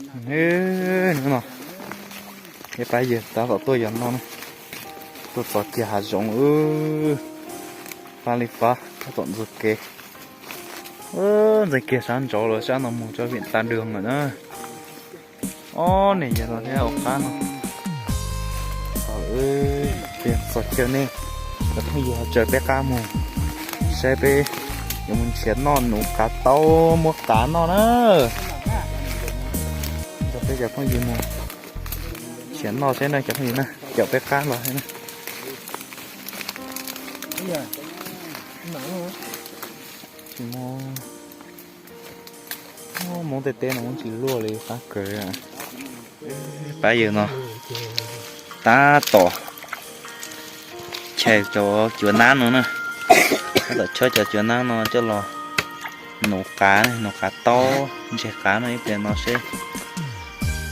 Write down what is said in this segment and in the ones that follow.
Hnub no, peb pab yawg tab tom tuaj yos noj na, tuaj txog kiag hav zoov, fab li fab tab tom ntxuag kev. Ntxeev kiag sab nraud lawm, sab no mus rau vim ta dua lawm na. Ob niam yawg no thiab hauv qab no. Txog chaw nej, cov phooj ywg ho tsaws peb qab mus saib peb yuav mus nrhiav noj nuv qav taub muab qav noj na. Coj peb cov phooj ywg mus nrhiav noj saib na cov phooj ywg na, caum peb qab los na. Tsis muaj, Hmoob tej teb no muab tsis luaj li, qab kawg. Pab yawg no tab tom chais cov cuav nab no na, tab tom chob cov cuav nab no coj los nuv qav, nuv qav taub ntseg qav no ib pliag no seb,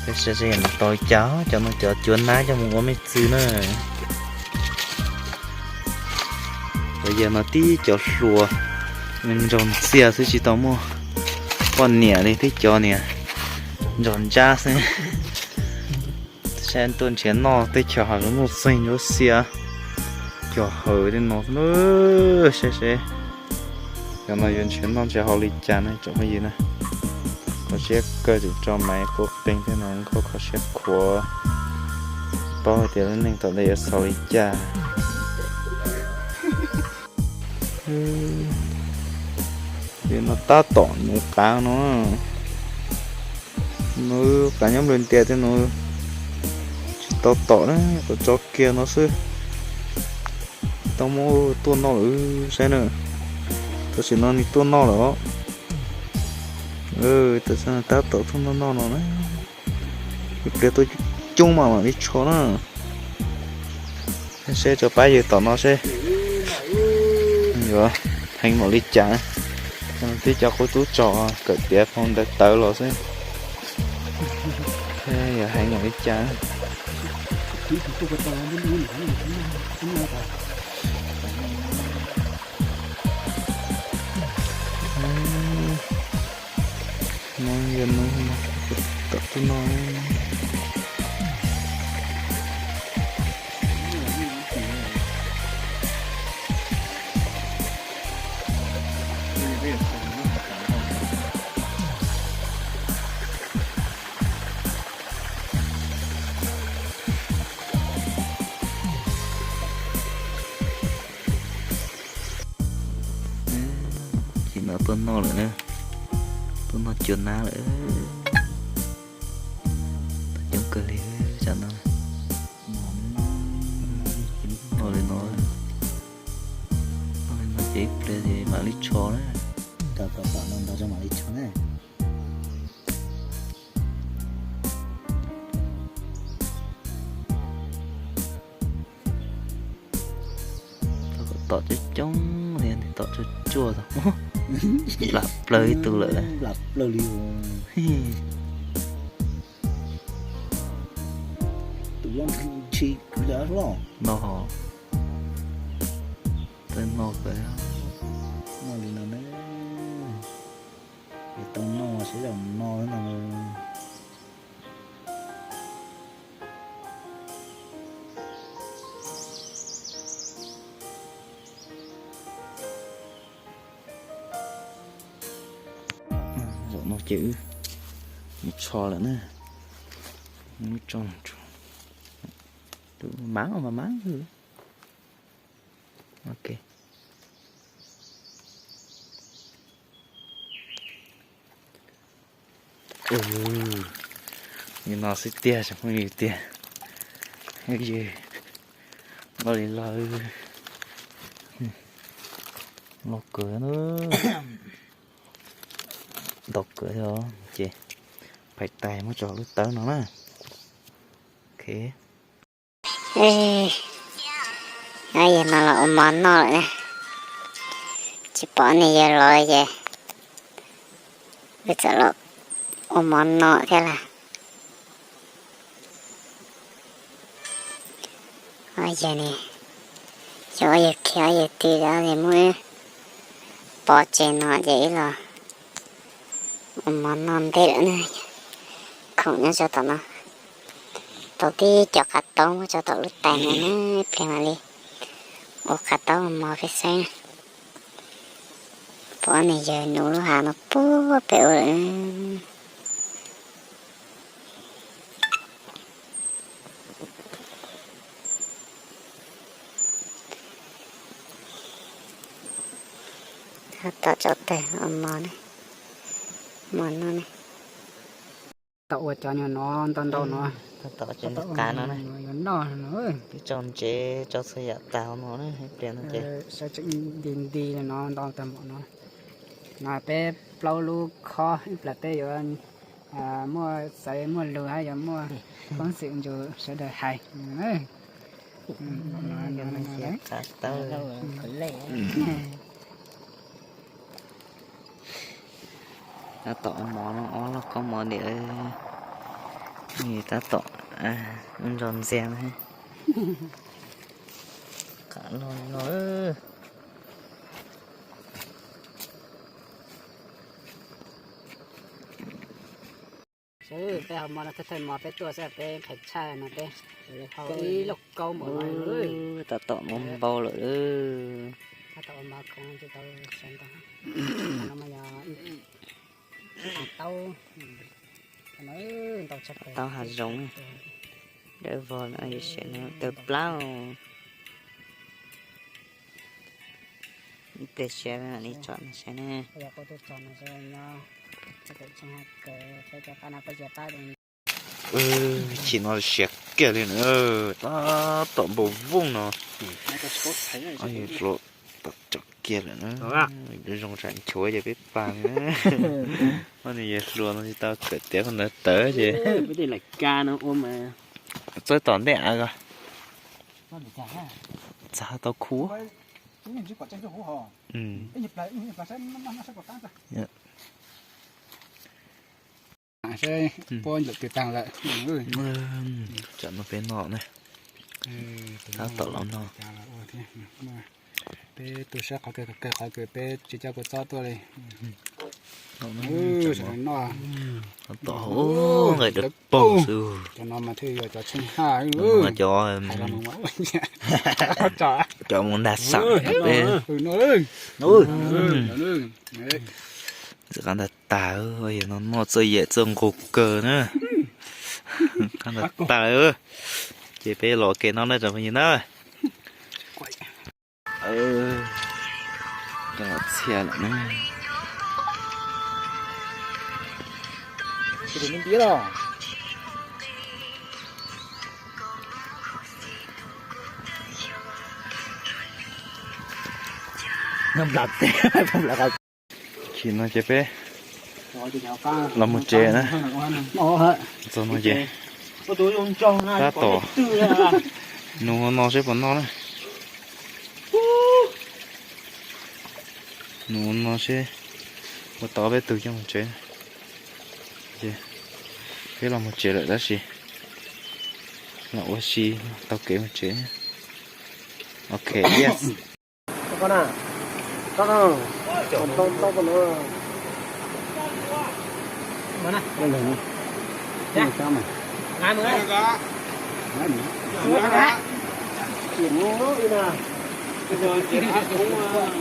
peb saib seb nws tau li cas. Cov no cov cuav nab coj mus ua me txwv na. Cov yawg no tib cov hluas nrog ntxiag xwb tsis tau muaj poj niam li, tib cov niag nrog ntsab xwb. Saib tuaj nrhiav noj teb chaws hauv lub nuj xeeg nruab xiab, cov hawm tej no, saib seb cov no yuav nrhiav noj nrhiav haus li cas na tsoom phooj ywg na. Kho siab kawg, tseem tso maiv quab qees thiab no, kho kho siab khuav, tsis paub hais tias lub neej tom ntej yuav xaus li cas. Yawg no tab tom nuv qav no, nuv qav nyob nplws ntias tej no tsis tau tom na, kom tso kiag no xwb. Tau muab tuaj noj lawm saib na, tam sim no nws tuaj noj lawm os. Tam sim no tab tom tuaj noj noj no na, ib pliag tuaj coob mas mam li tsho na. Seb tso pab yawg tom no seb yuav heev npaum li cas. Twb cov qub tub tsos kawm tiav phau ntawv tawv los xwb, yuav heev npaum li cas. No yog no, tom tub no. Ces no tuaj noj lawm na, tuaj noj cua nab lawm. Coob kawg li tsam no. Noj li no, noj li no ces ib pliag ces mam li tsho na. Tom no ntau tso mam li tsho na. Tom coob coob li, tom tsuag tsuag tau. Nplam plaws ib tug lawm. Nplam plaws li. Tus loj ntshis loj. No ho. Tej no kawg. Noj li no ne. Yuav tau noj seb zaum no no. Zaum no ces wb mus tsho lawm na. Wb tso, mav mas mav. Ok. Nim no xwb tiag tsoom phooj ywg tiag. Ywg, loj li loj, loj kawg na. Ntau kawg thiab ces phais tais muab tso lub tawb no na. Ok. Yawg no los ua mov noj lawm na. Tsis pom niag yawg los ces wb txawm los ua mov noj thiab lauj. Ob yawg ni, xyov ob yawg khiav ob yawg twg es muab wb pov tseg no ces wb los ua mov noj ntej lawm na. Khoom nyob rau tom no, tau tib co qav taub muab tso tom lub tais no na, ib pliag mam li ua qav taub mos peb saib na. Pom ob niag yawg nuv lub hav no puag pem ub lawm. Tab tom tso tawg ua mov ne, mov no ne. Tau ua cov nyuag no ntau ntau no. Tab tom ces nws qab no na. Yuav noj no. Twb tso ntsev tso txhua yam tas no na, ib pliag no ces sawv tsees nti nti li no ntau tag npaum no. No peb plaub lub khob, ib pliag peb yuav muaj xaiv muaj lug hab yuav muaj koob xwm ntsug sawv daws hais. Tab tom mov no ob lub khob mov diam, tab tom ntso ntxiag na. Qab loj loj. Peb hau mov no thawj thawj mov peb tuaj xwb peb nqhis tshaj no peb hau ib lauj kaub npaum no. Tab tom muab npau lawm. Tab tom ua mov khoom tsis tau sawv ntau. No mas yog taub, taub hav zoov, dawb vog no, tawg plab. Ib pliag siab mam li tsom no saib ne. Chim no siav kiag li na, tab tom npau vooj no. Hluas tom tsom kiag lawm na. Zoo tsam nchuav ces peb pab na. Ob niag yawg hluas no tsis tau kawm tiav koj ntawv tawv ces txawb tom ntej av ko. Txav tau khu. Saib puab ntawm twg taag lawm. Tsam no peb noj ne. Tab tom los noj. Peb tu siab qhov kawg, qhov kawg peb tsis coj kua txob tuaj li. Noj, tom hauv nqaij dawb paug xwb. Cov no mas thiaj yog cov tsheej haj, cov mus nag xam peb. Txawm qab ntag tag, yog no noj txawj yam txawj nqus kawg na. Qab ntag tag, ces peb los ke noj na tsoom phooj ywg na. Coj los txhia lawm na. Chim no ces peb los mus tsev na. Txog no ces tab tom nug no seb puas noj na. Nug no seb puas tau peb tug coj mus tsev. Peb los mus tsev lawm tab sis los ua si tau kev mus tsev. Ok, yes.